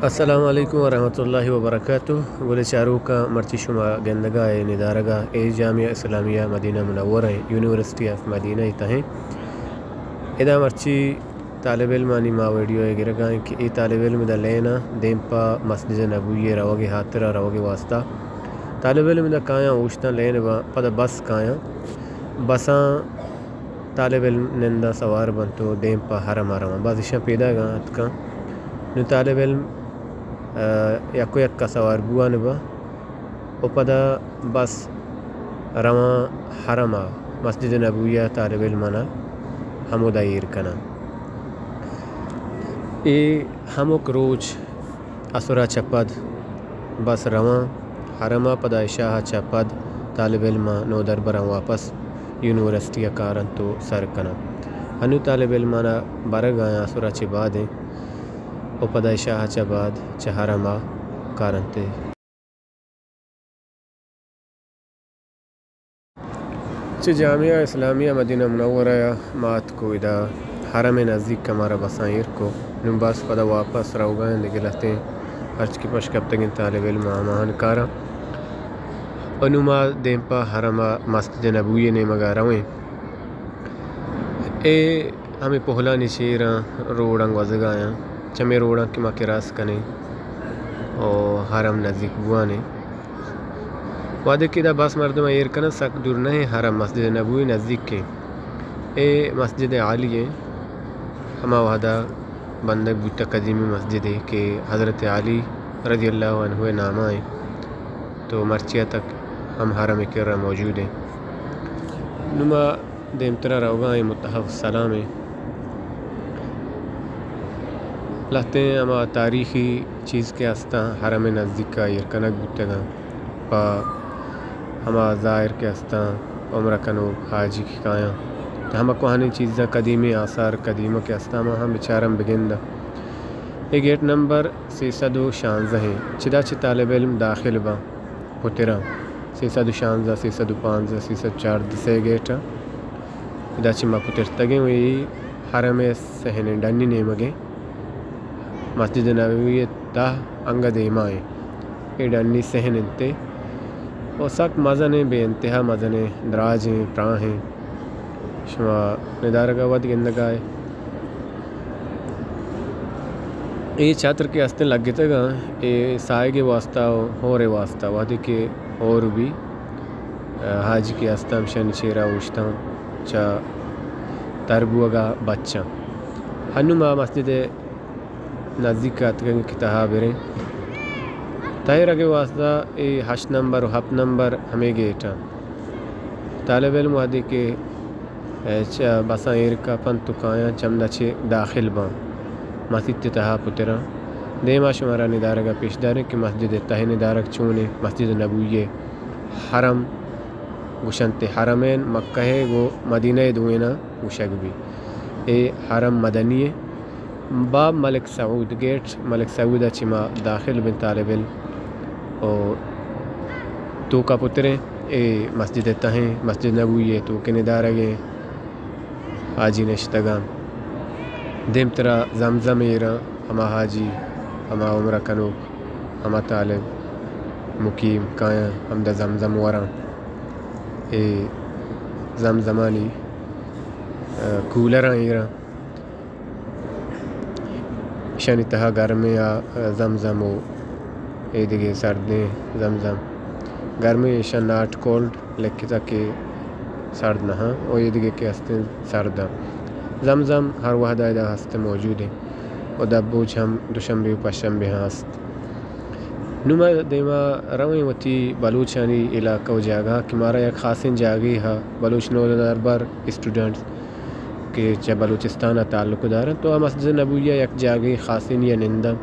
السلام علیکم ورحمۃ اللہ وبرکاتہ۔ گلیں چاروکاں، مرچی شما گندگا اے ندارگا اے جامعہ اسلامیہ مدینہ منورہ ایں، یونیورسٹی آف مدینہ ءِ تہیں۔ ادا مرچی طالب علمانی ما ویڈیو ءَ گرگا ایں کہ اے طالب علم دا لین ءَ دیم پہ مسجد نبوی ءَ روگ ءِ ہاترا، روگ ءِ واسطہ۔ طالب علم دا کایاں اوشتاں لین ءَ، پدا بس کایاں، بساں طالب علم ننداں، سوار بنت و دیم پہ حرم ءَ رواں۔ باز ایشاں پیداگاں اتکاں۔ نوں طالب علم، آ، یکو یکا سوار بوان باں و پدا بس رواں حرم ءَ، مسجد نبوی ءَ طالب علمانا ہمودا ایر کناں۔ اے ہمک روچ عصر ءَ چہ پد بس رواں حرم ءَ، پدا عشاء ءَ چہ پد طالب علماں نودربراں واپس یونیورسٹی ءَ کارنت و سر کناں۔ ہنو طالب علمانا برگ ءَ آیاں عصر ءَ چہ بعد ایں و پدا عشاء ءَ چہ بعد چہ حرم ءَ کارنت۔ چہ جامعہ اسلامیہ مدینہ منورہ ءَ ما اتکو ادا حرم ءِ نزیک ءَ مارا بساں ایر کو۔ نوں بس پدا واپس روگا ایں، دگہ لہتیں ہرچ کہ پش کپتگیں طالب علم ہماہان کاراں۔ و نوں ما دیم پہ حرم ءَ مسجد نبوی ءِ نیمگا رویں۔ اے ہمے پہلانی چیراں روڈاں گوزگایاں، چمے روڈاں کہ ما کراس کنیں و حرم نزیک بوانیں۔ وہدے کہ ادا بس مردم ایر کنن، سک دور نہ ایں، حرم مسجد نبوی نزیک ایں۔ اے مسجد عالی ایں، ہما وہدا بندگ بوتہ قدیمی مسجدے کہ حضرت علی رضی اللہ عنہ ءِ ناما ایں، تو مرچی تک ہم حرم ءِ کرا موجود ایں۔ نوں ما دیمترا روگا ایں، متحف السلام ایں۔ لہتیں ہما تاریخی چیز کہ استاں، حرم ءِ نزیکا ایر کنگ بوتگاں، پہ ہما زائر کہ استاں، عمرہ کنوک حاجی کہ کایاں، ہما کوہنیں چیزاں، قدیمی آثار قدیمہ کہ استاں، ہما ہم بچاراں، بگنداں۔ اے گیٹ نمبر سیصد و شانزدہ ایں۔ چدا چہ طالب علم داخل باں، پتراں۔ سیصد و شانزدہ، سیصد و پانزدہ، سیصد و چاردہ، سے گیٹاں۔ ادا چہ ما پترتگیں و اے حرم ءِ صحن ایں، ڈنی نیمگیں، مسجد نبوی ءِ تہ انگہ دیما ایں۔ اے ڈنی صحن انت و سک مزنیں، بے انتہا مزنیں، دراجیں، پراہیں۔ شما ندارگا وت گندگا اے۔ اے چتر کہ استیں لگتگاں، اے ساہگ ءِ واسطہ و ہور ءِ واسطہ، وہدے کہ ہور بی، حاجی کہ استاں، ہمشانی چیرا اوشتاں، چہ تر بوگا بچاں۔ ہنو ما مسجد ءِ نزیک اتکگیں کہ تہا بریں۔ تہا رگ ءِ واسطہ اے ہشت نمبر و ہپت نمبر ہمے گیٹاں۔ طالب علم وہدے کہ، اے، چہ بساں ایر کپنت و کایاں، چمدا چہ داخل باں، مسیت ءِ تہا پتراں۔ دیما شمارا ندارگا پیش داریں کہ مسجد ءِ تہ ءِ ندارگ چونیں، مسجد نبوی ءِ حرم گوشنت، حرمین مکہ ءِ گوں مدینہ ءِ دوئیناں گوشگ بی۔ اے حرم مدنی ءِ۔ باب ملک سعود، گیٹ ملک سعود ءَ چہ ما داخل بیں طالب علم و توکا پتریں۔ اے مسجد ءِ تہیں، مسجد نبوی ءِ توکیں ندارگیں۔ حاجی نشتگاں۔ دیمترا زمزم ایراں، ہما حاجی، ہما عمرہ کنوک، ہما طالب مقیم کایاں ہمدا زمزم وراں۔ اے زمزمانی، آ، کولراں ایراں۔ ایشانی تہا گرمیں آ زمزم و اے دگہ سردیں زمزم۔ گرمیں ایشاں ناٹ کولڈ لکھتگ کہ سرد نہ آں، و اے دگہ کہ استیں سرد آں۔ زمزم ہر وہدا ادا ہست، موجود ایں، و دبوچ ہم دوشنبے و پشنبے ہاں ہست۔ نوں ما دیما رویں وتی بلوچانی علاقہ و جاگہ کہ مارا یک خاصیں جاگہے ہا، بلوچ نودربر اسٹوڈنٹس کہ چہ بلوچستان ءَ تعلق دارنت، تو آ مسجد نبوی ءَ یک جاگہے خاصیں ءَ ننداں۔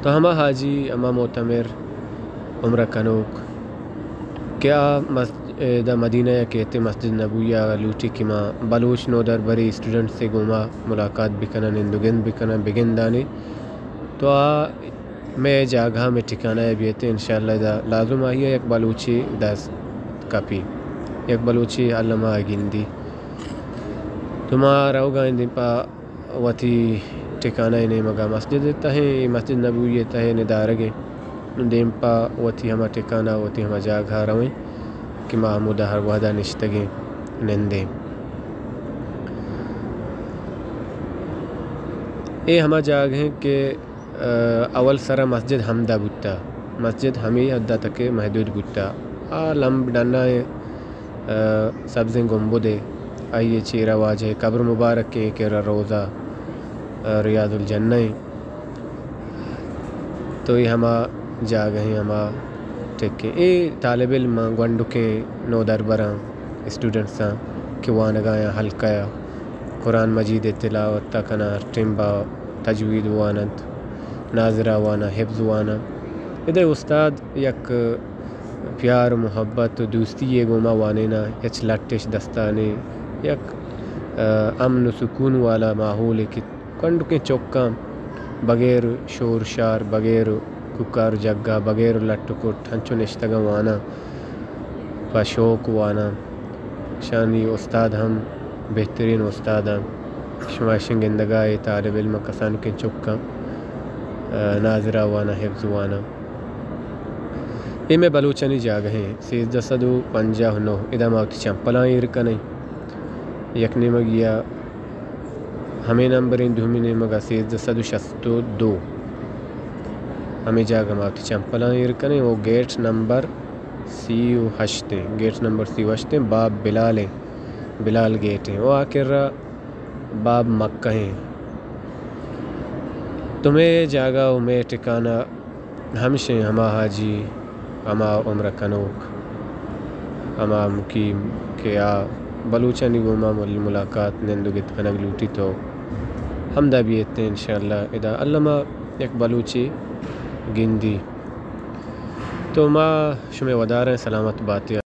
تو ہما حاجی، ہما معتمر، عمرہ کنوک کہ آ مس-، ادا مدینہ ءَ کیت، مسجد نبوی ءَ لوٹی کہ ما بلوچ نودربری اسٹوڈنٹس ءِ گوما ملاقات بکناں، نند و گند بکناں، بگندانی۔ تو آ مئے جاگہ، مئے ٹھکانہ ءَ بیت، انشاءاللہ ادا لازم آئی ءَ یک بلوچی دست کپی، یک بلوچی الما گندی۔ تو ما روگا ایں دیم پہ وتی ٹکانہ ءِ نیمگ ءَ مسجد ءِ تہ ایں، اے مسجد نبوی ءِ تہ ءَ ندارگ ایں۔ نوں دیم پہ وتی ہما ٹکانہ، وتی ہما جاگہ ءَ رویں کہ ما ہمودا ہر وہدا نشتگ ایں، نندیں۔ اے ہما جاگہ ایں کہ، ءَ، اول سرا مسجد ہمدا بوتا۔ مسجد ہمے حد ءَ تک محدود بوتا۔ آ لمب ڈنا ایں، ءَ، سبزیں گنبدے، آئی ءِ چیرا واجہ ءِ قبر مبارک ایں، کرا روضہ، ءَ، ریاض الجنہ ایں۔ تو اے ہما جاگہ ایں، ہما ٹک ایں۔ اے طالب علماں، گونڈکیں نودربراں، اسٹوڈنٹساں کہ وانگ ءَ آیاں، حلقہ ءَ قرآن مجید ءِ تلاوت ءَ کناں، ہر ٹیمبا تجوید واننت، ناظرہ واناں، حفظ واناں۔ ادا استاد یک پیار و محبت و دوستی ءِ گوما وانیناں، ہچ لٹ اش دستا نے، یک، ءَ، امن و سکون والا ماحولے کہ گونڈکیں چکاں بغیر شور شار، بغیر کوکار جگہ، بغیر لٹ و کٹ، ہنچو نشتگاں واناں، پہ شوق واناں۔ شانی استاد ہم بہترین استاداں۔ شما اشیں گندگا اے طالب علم کسانکیں چکاں، ءَ، ناظرہ واناں، حفظ واناں۔ اے مئے بلوچانی جاگہ ایں، سیزدہ سد و پنجاہ و نو۔ ادا ما وتی چمپلاں ایر کنیں۔ یک نیمگی ءَ ہمے نمبر ایں، دومی نیمگ ءَ سیزدہ سد و شست و دو۔ ہمے جاگہ ما وتی چمپلاں ایر کنیں۔ او گیٹ نمبر سی و ہشت ایں، گیٹ نمبر سی و ہشت ایں، باب بلال ایں، بلال گیٹ ایں۔ او آ کرا باب مکہ ایں۔ تو مئے جاگہ و مئے ٹکانہ ہمشیں، ہما حاجی، ہما عمرہ کنوک، ہما مقیم کہ آ بلوچانی گوما مل-، ملاقات، نند و گت کنگ لوٹیت و ہمدا بیت انشاءاللہ۔ ادا الما یک بلوچے گندی۔ تو ما شمئے وداراں، سلامت باتے۔